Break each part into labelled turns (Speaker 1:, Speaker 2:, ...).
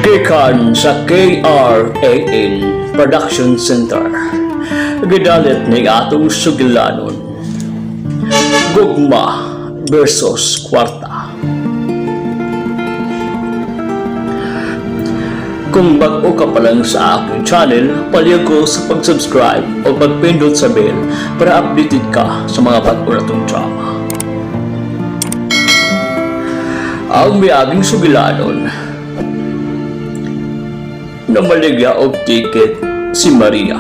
Speaker 1: Gikan sa KRAN Production Center. Gidalit ni atong sugilanon. Gugma versus Kwarta. Kung bago ka pa lang sa aking channel, palihog ko sa pag-subscribe o pagpindot sa bell para updated ka sa mga bago natong drama. Ang miaging sugilanon namaligya og ticket si Maria.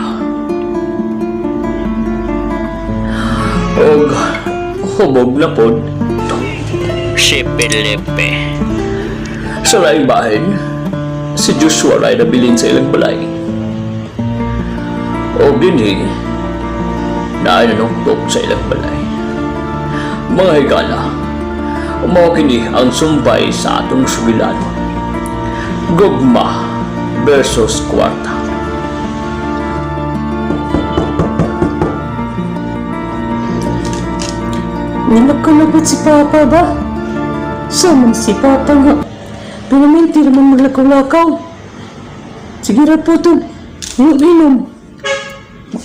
Speaker 1: Og hubog na pod si Felipe. Sa laing bahin, si Joshua ray nabilin sa ilang balay. Og dinhi, naay nanuktok sa ilang balay. Mga higala, mao kini ang sumbay sa atong sugilanon. Gugma versus kwarta.
Speaker 2: Nilakaw si Papa ba? Sa man si Papa nga. Pinaminti naman maglakaw-lakaw. Sige ra po to. Inom-inom.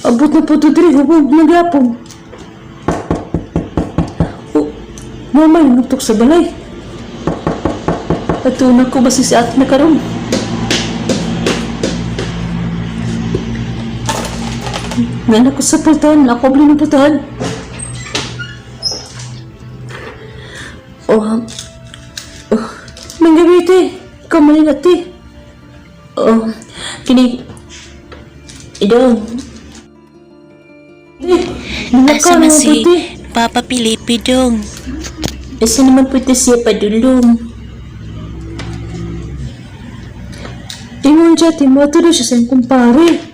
Speaker 2: Abot na po to diri. Hubog na gyapon. Oh, mamay, nutok sa balay. Ato na ko basi si ate na karon. Nana ko sa pultahan. Ako abli ng pultahan. Oh, oh, manggabi te. Ikaw man ate. Oh, kini, idong. Eh,
Speaker 3: Asa
Speaker 2: nilakaw
Speaker 3: man
Speaker 2: naman
Speaker 3: si
Speaker 2: po te.
Speaker 3: Papa Pilipi dong? Asa naman po ito siya padulong?
Speaker 2: Ingon siya, te, mo daw siya sa iyong kumpare.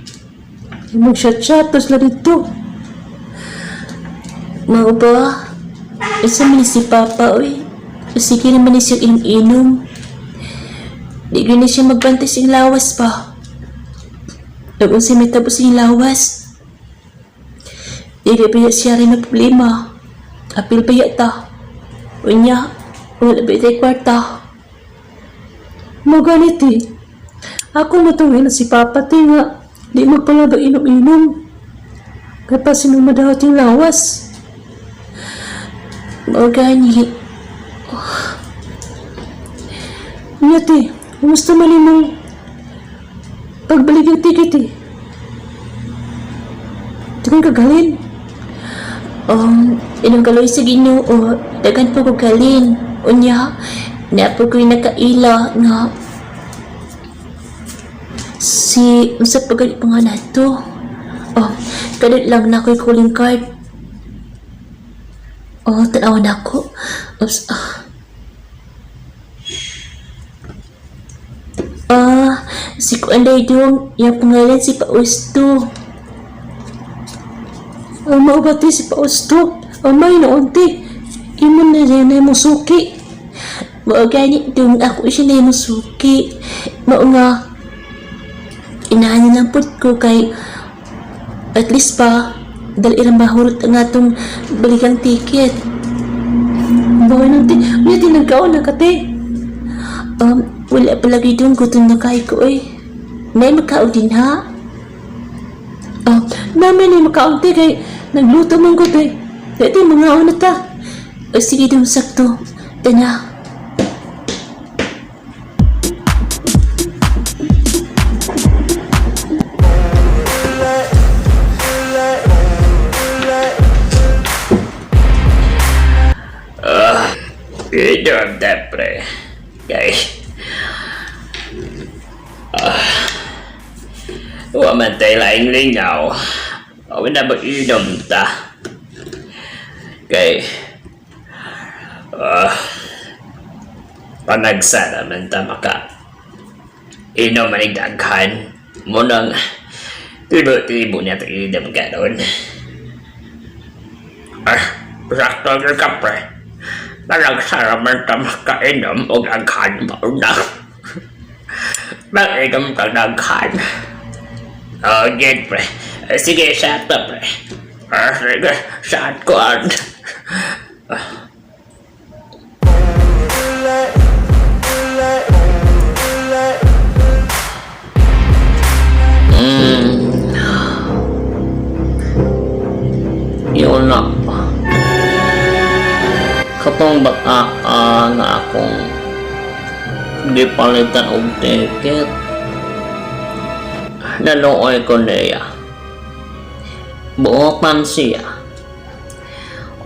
Speaker 2: Mag-chat-chat, tapos la dito.
Speaker 3: Mao ba? Asa man ni si Papa, oy? Sige naman ni siya inom-inom. Di gyud ni siya magbantay sa iyang lawas pa. Ug unsa may tabo sa iyang lawas? Dili ba siya rin na problema? Apil ba ta? Unya, wala ba tay kwarta?
Speaker 2: Mo ganit eh. Ako matuwin na si Papa te nga. Di magpalaba inom-inom. Kaya pa sinumadahot yung lawas.
Speaker 3: Mao gani.
Speaker 2: Nya te, kumusta man imong pagbalik yung ticket eh? Di kong kagalin.
Speaker 3: Inong sa Ginoo, daghan po ko galin. Unya, na po ko'y nakaila nga si unsa pa gali pa nga nato. Oh, kadot lang na ako'y calling card. Oh, tanaw na ako. Oops. Ah. Ah, si Kuanday dong, yung pangalan si Pausto.
Speaker 2: Ang mao ba te si Pausto? Amay na unti. Imo na rin na imong suki.
Speaker 3: Mao gani dong ako siya na yung suki. Mao nga inahan na lang pud ko kay at least pa dali ra mahurot ang atong balikang ticket.
Speaker 2: Bawal nang te. Unya te, nagkaon na ka te.
Speaker 3: Wala pa lagi dong, gutom na kay ko oy. Nay magkaon din ha.
Speaker 2: Ah, namin ni makaon te kay nagluto man ko te. Te te, mga na ta.
Speaker 3: O sige dong, sakto. Tana.
Speaker 1: Inom na, pre. Kay... Ah, wa man tay laing lingaw. Aw na mag-inom ta. Kay... Ah, panagsa naman ta maka. Inom manig daghan. Munang tibo-tibo niya inom karon. Ah, sakto na ka, pre. Panagsa naman ta makainom og daghan mao na. Mag-inom ka daghan. Oh, good, pre. Sige, shot na, pre. Ah, sige, shot ko. Katong bata nga akong gipalitan og ticket. Naluoy ko niya. Buotan siya.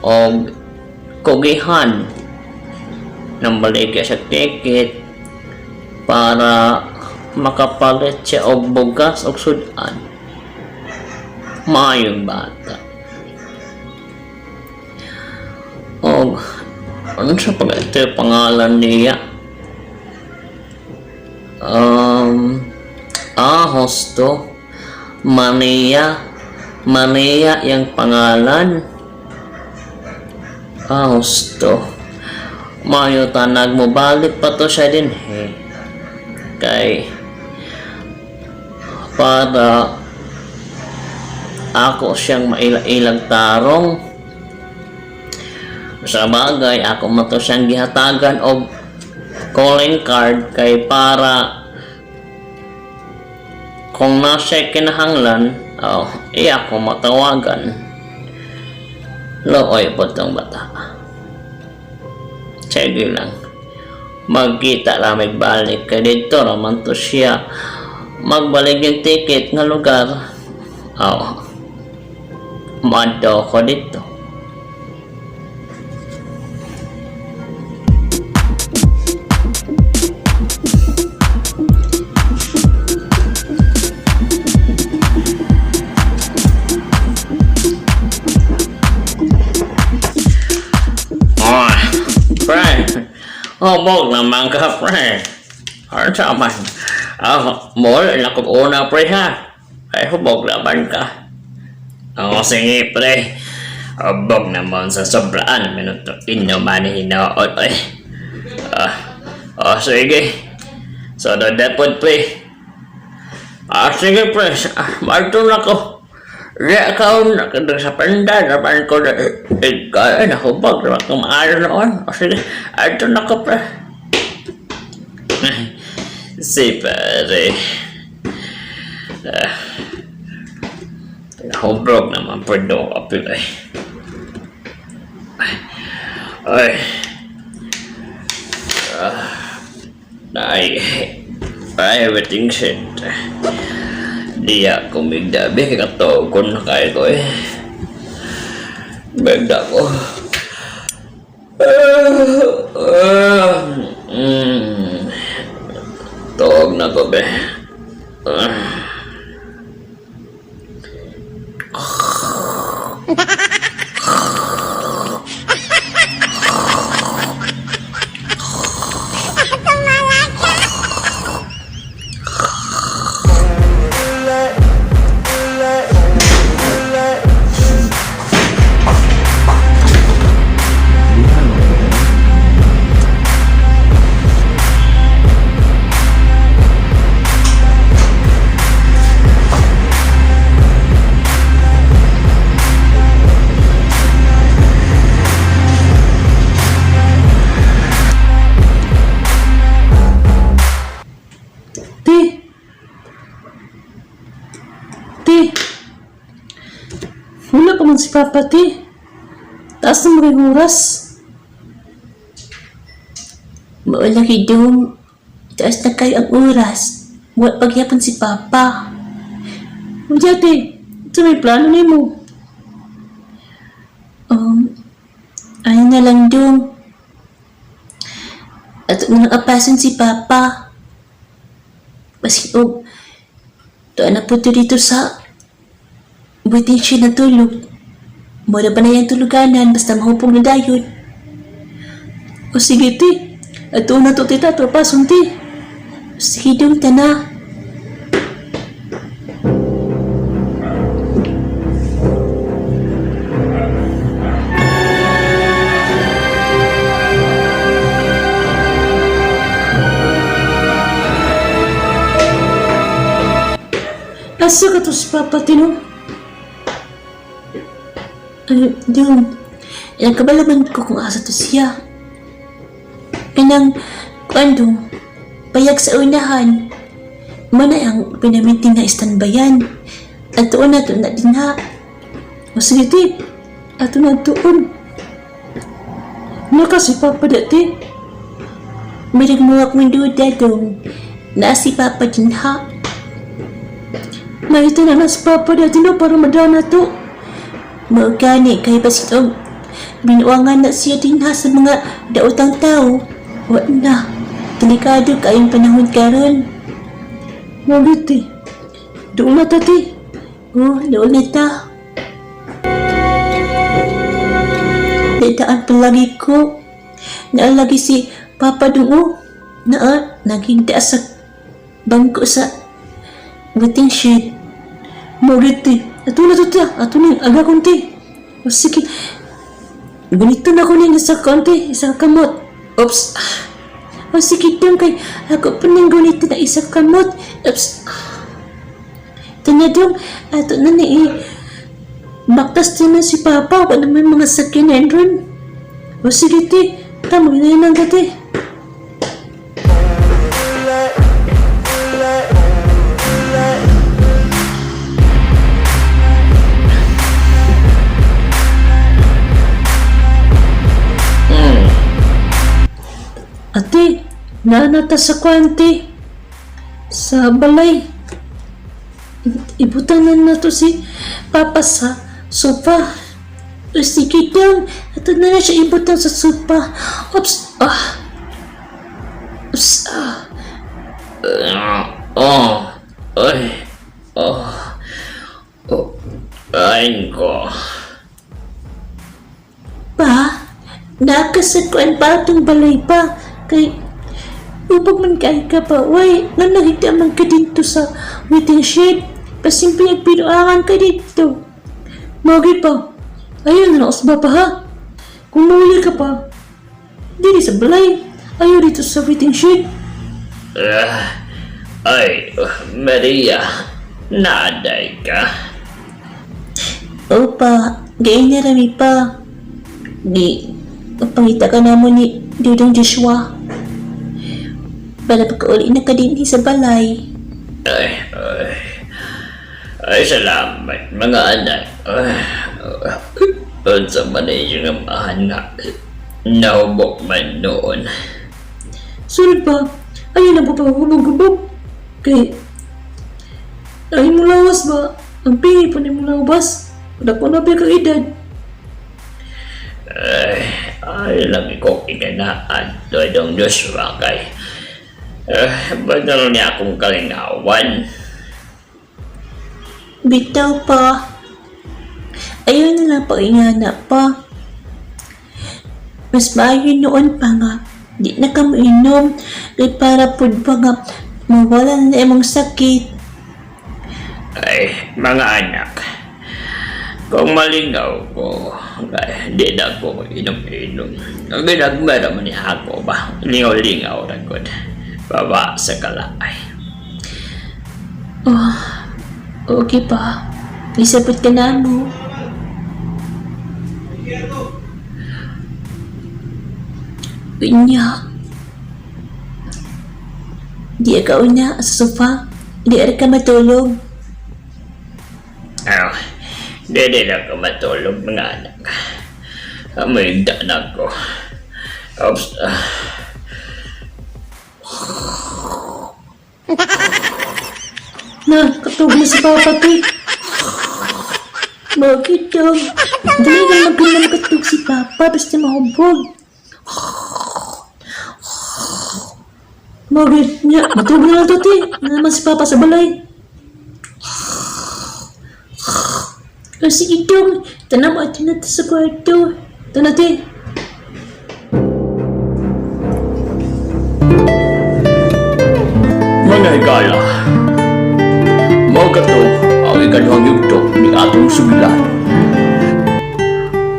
Speaker 1: Og kugihan nang baligya sa ticket para makapalit siya og bugas og sudan. Maayong bata. Og ano sa pag ito yung pangalan niya? Hosto. Maria. Maria yung pangalan. Hosto. Mayo tanag mo balik pa to siya din eh. Kay para ako siyang maila-ilang tarong. Sa bagay, ako man to siyang gihatagan og calling card kay para kung nasa kinahanglan, oh, iya ako matawagan. Looy po tong bata. Sige lang. Magkita lang balik kay dito raman to siya magbalik yung ticket nga lugar. Oh. Maadto ko dito. Oh, pre. Hubog naman ka, pre. Ano sa man? Ah, mall, na una, pre, ha? Ay, hubog naman ka. Oo, sige, pre. Hubog naman sa sobraan. Minuto, inuman, hinood, ay. Ah, oh, sige. So, dapot, pre. Ah, sige, pre. Ah, marto na ko. Di ka na sa panda, naman ko na ikaw ay nahubog, naman ko maayo noon. O sige, ato na ko, pre. Si pare. Ah, nahubog naman po do apil ay. Ay. Ah, ay, ay, everything shit. Di ako migdabi, katogon na kayo ko eh. Bigda ko. Ah, ah. Tuog na ko, be. Ah.
Speaker 2: Ti! Ti! Wala pa man si Papa, ti. Taas na mga oras.
Speaker 3: Maula kay Dong. Taas na kayo ang oras. Wa pagyapon si Papa.
Speaker 2: Unya, ti. Ito may plano nimo.
Speaker 3: Ano na lang, Dong. At unang apasan si Papa. Maski og, tuan na po to dito sa waiting siya natulog. Mura ba na yung tuluganan basta mahupong na dayon.
Speaker 2: O sige, ti. Ato na to, tita. Trapason, ti.
Speaker 3: Sige, Dong, tana.
Speaker 2: Asa ka to si Papa, ti, no?
Speaker 3: Ay, Dong, nagkabalaman ko kung asa to siya. Kanang, kuan dong, payag sa unahan. Mana ang pinaminting nga istanbayan. At tuon na to na din ha.
Speaker 2: O sige, ti. Ato na tuon. Naka si Papa dati.
Speaker 3: Mirag mo akong duda dong. Naa si Papa din ha.
Speaker 2: Maita na na si Papa dati no para madana to.
Speaker 3: Mao gani kay basin og binuangan na siya din ha sa mga daotang tao. Wa na. Delikado kaayong panahon karon.
Speaker 2: Mao gyud, te. Doon na ta, te.
Speaker 3: Oh, doon na ta. Daan palagi ko. Naalagi si Papa dong oh. Naa, naging sa bangko sa waiting shed.
Speaker 2: Mao gyud, te. Ato na to, te. Ato na aga kon, te. O sige. Ganito na ko ning isa ka, te. Isa ka kamot. Oops.
Speaker 3: O sige dong kay ako pa ning gunita na isa kamot. Oops. Tanya dong, ato na ni baktas din na si Papa. Wala naman mga sakyanan ron.
Speaker 2: O sige, te. Tama, ginayanan ka, te. Ate, naanata sa kwante. Sa balay. Ibutan na nato si Papa sa sofa.
Speaker 3: O sige dong, ato na na siya ibutang sa sopa. Oops. Ah. Oops. Ah.
Speaker 1: Oh, ay, oh, oh, ay ko.
Speaker 3: Pa, nakasagkuan pa atong balay pa. Kay, ubog man kay ka pa. Way, nga nakita man ka dito sa waiting shed. Pasimpi ang pinuangan ka dito.
Speaker 2: Magi pa. Ayaw na sa pa ha. Kung mahuli ka pa, dili sa balay. Ayaw dito sa waiting shed.
Speaker 1: Ah, ay, Maria, naday ka.
Speaker 3: Opa, gayon na rami pa. Di, pangita ka na mo ni Dudong Joshua. Para pagkauli na ka din sa balay.
Speaker 1: Ay, ay, ay, salamat mga anak. Ay, unsa man ay yung amahan nga. Nahubok man noon.
Speaker 2: Sunod pa, ayaw na po pa hubog-hubog. Kay, ay mo lawas ba? Ang pingi po ni mo lawas. Dako na ba kang edad?
Speaker 1: Ay, ay lang ko iganaan. Dodong Joshua kay. Eh, badalo niya akong kalingawan.
Speaker 3: Bitaw pa. Ayaw na lang paingana pa. Mas maayo noon pa nga. Di na ka mainom. Kay para pud pa nga mawala na imong sakit.
Speaker 1: Ay, mga anak. Kung malingaw ko, ay, di na ko inom-inom. Ang ginagmara man ni ako ba? Lingaw-lingaw na ko. Baba sa kalaay.
Speaker 3: Oh, okay pa. Isabot ka na mo. Unya. Di ka una sa sofa. Di ka matulog.
Speaker 1: Aw, di na ako matulog mga anak. Amoy na ako. Oops. Ah.
Speaker 2: Na, katog na si Papa, te.
Speaker 3: Bakit daw? Dali na magkanang katog si Papa basta mahubog.
Speaker 2: Magi, niya, matulog na lang to, te. Na naman si Papa sa balay.
Speaker 3: O sige dong, tanam ato na to sa kwarto.
Speaker 2: Tana, te.
Speaker 1: Mga higala, mao kato ang ikaduhang yugto ni atong sugilanon.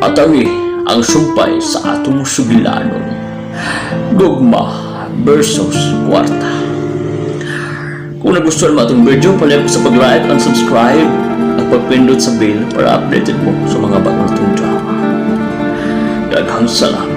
Speaker 1: Atangi ang sumpay sa atong sugilanon. Gugma versus kwarta. Kung nagustuhan mo atong video, palihog sa pag-like and subscribe at pagpindot sa bell para updated mo sa mga bagong natong drama. Daghang salamat.